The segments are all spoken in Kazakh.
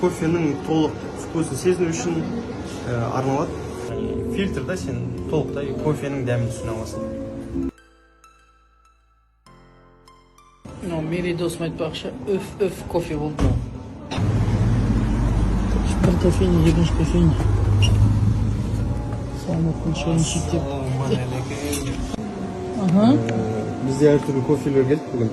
Кофенің толық вкусын сезіну үшін арналады. Яғни фильтрда сен толықтай кофенің дәмін түсіне аласың. Мынау Мерей досым айтпақшы, үф үф кофе болды мынау. Бір кофейня, екінші кофейня. Саламаттың шайын ішейік деп. Аха. Бізде әртүрлі кофелер келді бүгін.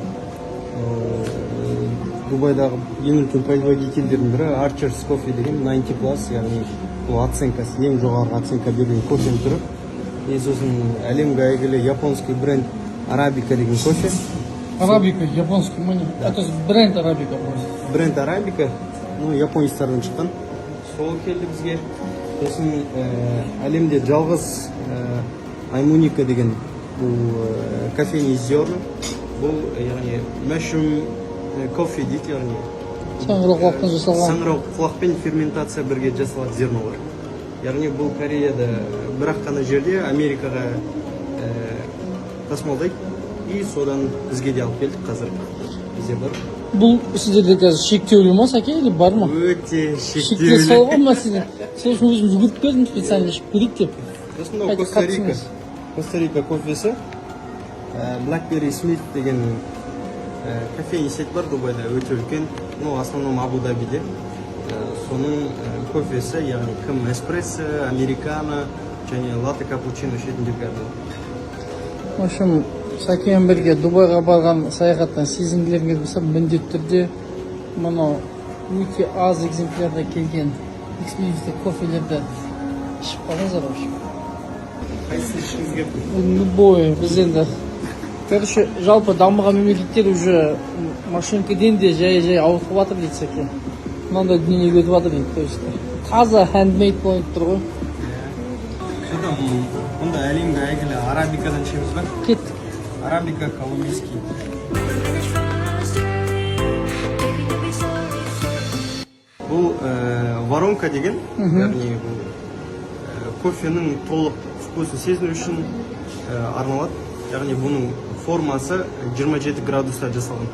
Дубайдағы ең үлкен производительдердің бірі Archers Coffee деген 90 plus, яғни бұл оценкасы ең жоғарғы оценка берген кофенің түрі. И сосын әлемге әйгілі японский бренд Арабика деген кофе. Арабика, японский міне. Это бренд арабика просто. Бренд Арабика, ну, японецтардан шыққан. Сол келді бізге. Сосын әлемде жалғыз Аймуника деген бұл кофейный зерна. Бұл, яғни mushroom кофе дейді, яғни Саңырауқұлақтан жасалған. Саңырауқұлақпен ферментация бірге жасалады зернолар. Яғни бұл Кореяда бір ақ қана жерде, Америкаға тасымалдайды, и содан бізге де алып келдік, қазір бізде бар. Бұл сіздерде қазір шектеулі ма, Сәке, или бар ма? Өте Шектеу шектеулі. салған ма сіздер? Сол үшін өзім жүгіріп келдім специально, ішіп көрейік деп. Сосын мынау Қайта Коста Рика. қатысыңыз. Коста Рика кофесі. Blackberry Smith деген кофейный сеть бар Дубайда, өте үлкен. Ну, в основном Абу Дабиде. Соның кофесі, яғни кім эспрессо, американо және латте, капучино ішетіндерге арналған. В общем, Сәкемен бірге Дубайға барған саяхаттан сезінгілеріңіз болса, міндетті түрде мынау өте аз экземплярда келген эксклюзивті кофелерді ішіп қалыңыздар, в общем. Қайсысын ішкіңіз келіп тұр? Любой. Біз енді, короче, жалпы дамыған мемлекеттер уже машинкеден де жай жай ауытқып жатыр дейді Сәке. Мынандай дүниеге өтіп жатыр дейді, то есть таза handmade болып тұр ғой. Содан онда әлемге әйгілі арабикадан ішеміз ба? Кеттік. Арабика колумбийский. Бұл воронка деген, яғни бұл кофенің толық вкусын сезіну үшін арналады. Яғни бұның формасы 27 градуста жасалған.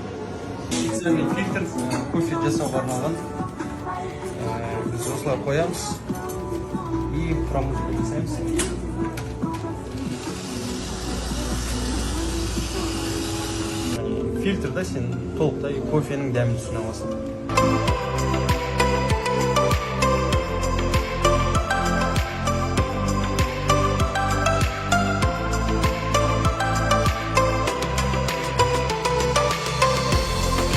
Специальный фильтр кофе жасауға арналған. Біз осылай қоямыз и промывка жасаймыз. Яғни фильтрда сен толықтай кофенің дәмін түсіне аласың.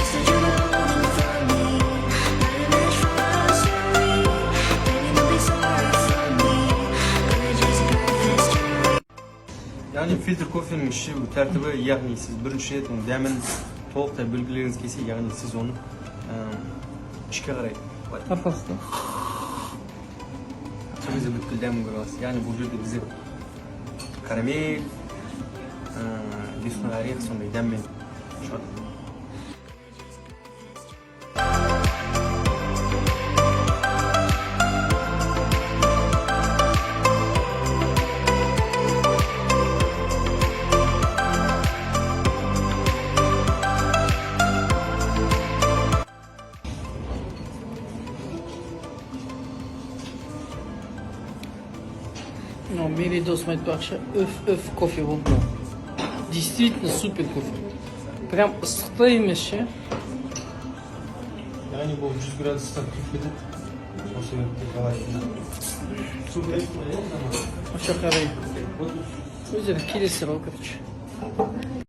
Said you're rolling for me, not a match for us, Baby, don't be sorry for me. We're just perfect strangers. Яғни фильтр кофенің ішу тәртібі, яғни сіз бірінші рет оның дәмін толықтай білгілеріңіз келсе, яғни сіз оны ішке қарай былай Тартасыз да. Сол кезде бүткіл дәмін көре аласыз. Яғни бұл жерде бізде карамель, лесной орех, сондай дәммен шығады. Мынау Мерей досым айтпақшы, үф үф кофе болды мынау. Действительно супер кофе, прям ыстық та емес ше. Яғни бұл 100 градуста күйіп кетеді, сол себепті қалай су бересіз ба, иә? Осы жаққа қарай өздері келесіздер ғой, короче.